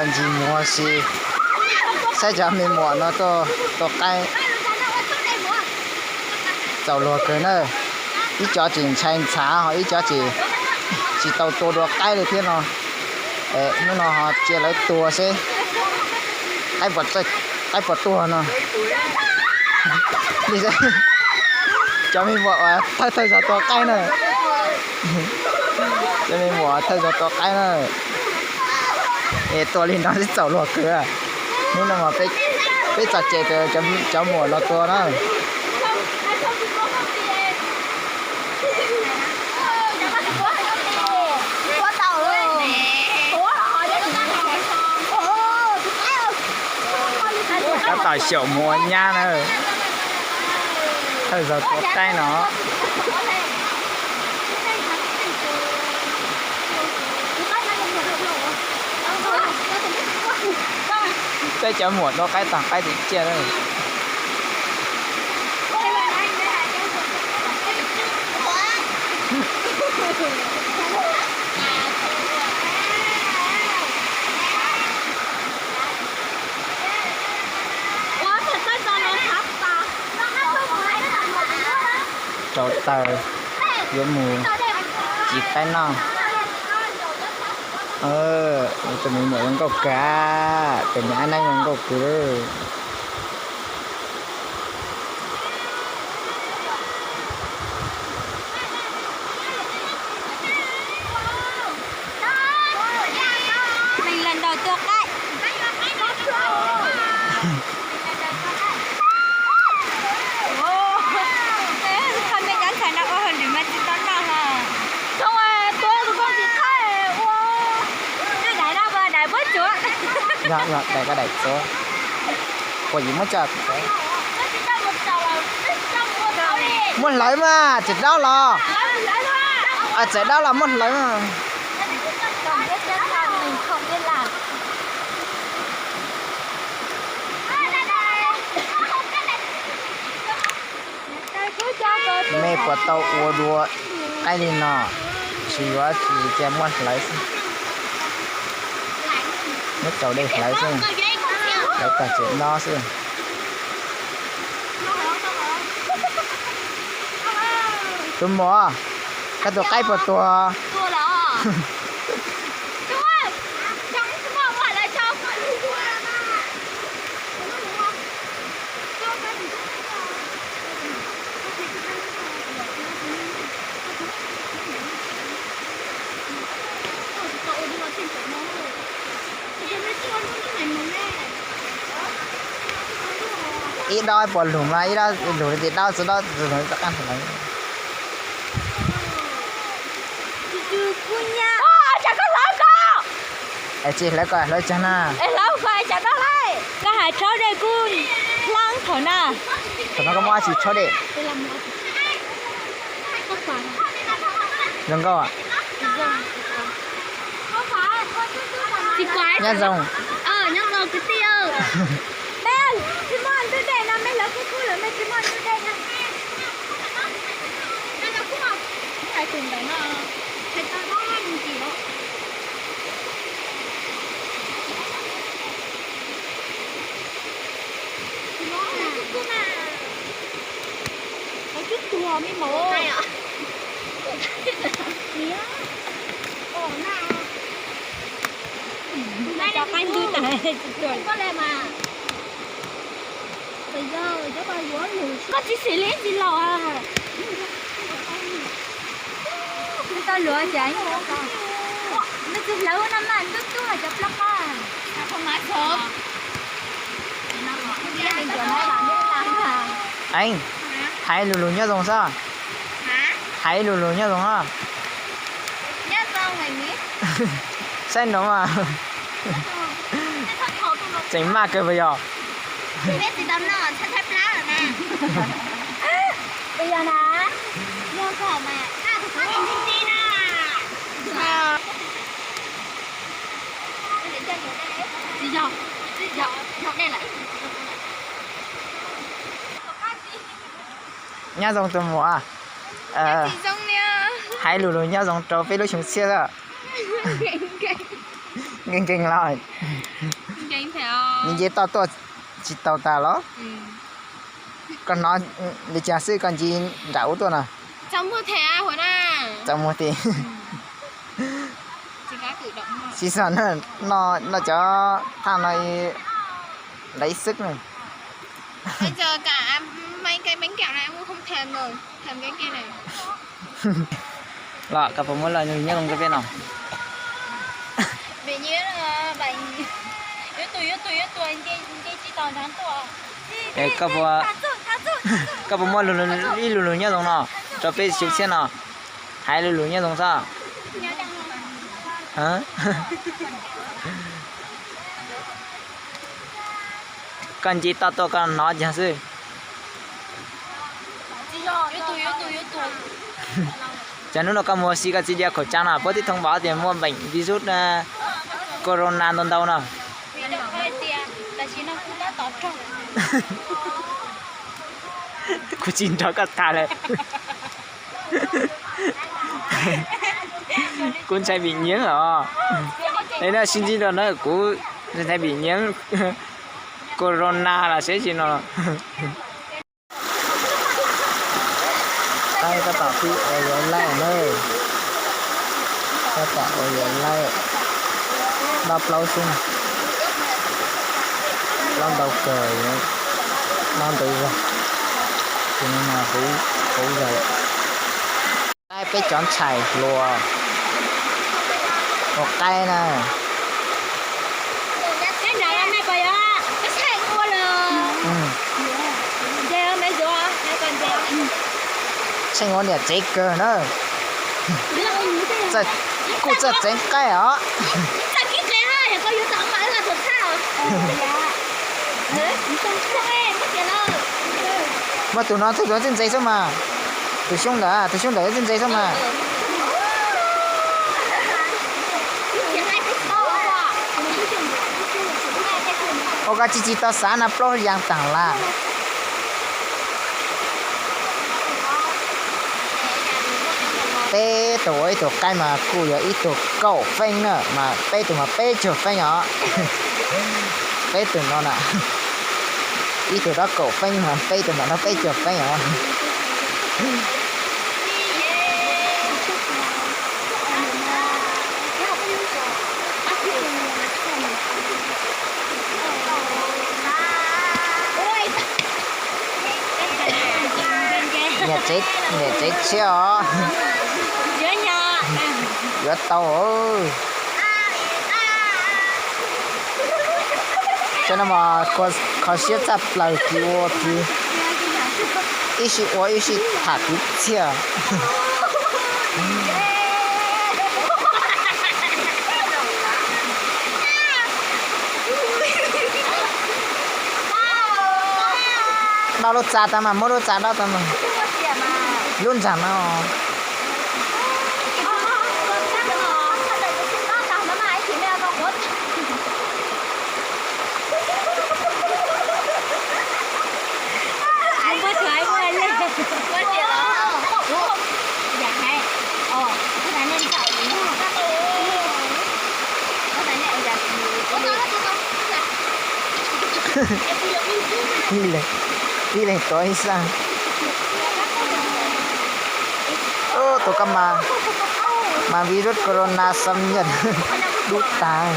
Ntsis muag si, saib cov me muam no tuaj tua qaib txaus luag kawg na. Ib cov tseem ntshai ntxhav ho ib cov tseem tsis tau tua dua qaib li thiab no. Hnub no ho cia lawv tua seb qaib puas tuag no. Cov me muam uas thawj thawj zaug tua qaib na. Cov me muam thawj zaug tua qaib na. Es tua li no txaus luag kawg. Hnub no mas peb txog ces cov muam no tua na. Tab tom xyaum mus ua nyab na. Thawj zaug tua qaib no. Peb cov muam tua qaib tag qaib tim ciaj na. Rau taws yuav mus ci qaib noj. Tus me muam zoo nkauj kawg, tus me ab neeb zoo nkauj kawg. Mej lam ntaus tua qaib. Koj mej cov ntxhais no ua hauj lwm mas tsis tau noj hos. Tub tua tus koj tsis txhob ua. Dais no dais muab tsuav. Yog, yog dais koj dais tsuav. Puas yim muab coj? Muab hlawv mas tsis daub los. Txawm daub los muab hlawv mas. Mej puas tau ua dua qaib li no? Tsis yuav, tsis cia, muab hlawv xwb. Muab tsaus dej hlawv xwb, hlawv tag tseem nyob xwb. Tus muam, koj tus qaib puas tuag? Ib daub puas lug mas, ib daub lug li daub txwv daub lug rov qab hlawv. Es tsis hlawv ko hlawv tag na. Koj hais tshaub dej kuj hlab thaum na. Thaum no koj muab dab tsi tshaub dej? Zoo nkauj. Nyob zoo. Mej, tsis muaj ntug dej no, mej hlawv kub kub lawm, mej tsis muaj ntug dej no. Koj tsis xis li tsis laus. Tau luav ces nws tsis hlawv no mas ntub tub cov plaub qab. Hais lus lus nyob zoo xwb. Hais lus lus nyob zoo. Saib nrov mas. Tseem maj kawg puas yog? Nyob zoo tus muam. Hais lus lus nyob zoo rau peb lub xyoo tshiab xwb. Nkees nkees los nce toj tuaj tsis tau tas los? Koj hnov li cas xwb koj nce nram ub tuaj no? Txaus muag tiag. Sib xom noj cov thaj no lawv ib xwb na. Los koj puas muaj lwm lwm nyob zoo rau peb no? Koj puas, koj puas muaj ib lwm lwm nyob zoo no rau peb xyoo tshiab no? Hais lwm lwm nyob zoo xwb. Koj nce toj tuaj koj hnov cas xwb? Cas hnub no koj mus ua si koj tsis đeo khẩu trang no, puab twb thông báo tias muaj bệnh virus corona ntau ntau no. Kuv tsis nrog koj tham lawm. Kuv ntshai bị nhiễm os. Es no sib ntsib rau na kuv ntshai bị nhiễm corona los seb tsis no. Tab tom pib ua yuav laij na. Tab tom ua yuav laij. Dob plaub xwb. Plaub ntau kawg, dob ntau zog. Ces no huv, huv zog lawm. Laij peb cov ntxhais hluas ua qaib na. Tsheej ua niam tsev kawg na. Kuj txawj tseev qaib os. Muaj tus no tus ntawd txawj ntse xwb mas. Tus xyoob ntawd, tus xyoob ntawd txawj ntse xwb mas. Ua koj tsis tsis tau xav na plaub yas taag lawm. Peb tug ua ib tug qaib mas kuj yog ib tug kaum feeb na, mas peb tug mas peb caug feeb os. Peb tug no na, ib tug dob kaum feeb mas peb tug mas dob peb caug feeb os. Niam tsev tshiab os. Yuav tau. Cov no mas kho siab tshaj plaws, kwv ua kwv, ib sij ua ib sij tham kwv txhiaj. Dob lub txaj tag mas, muab lub txaj dob tag mas. Lub ntsag no. Ib leeg tuav ib xaj. Tus koj mas, mas virus corona xâm nhập dub tas.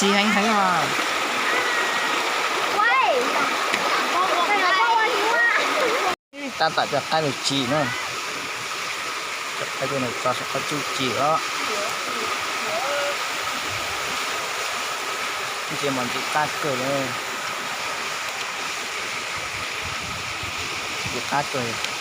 Tsis heev heev os. Tab tom cov qaib lug tsim na. Cov qaib tso saum qab tsuj tsim os. Ntsia mas ntxim qab kawg li. Ntxim qab kawg.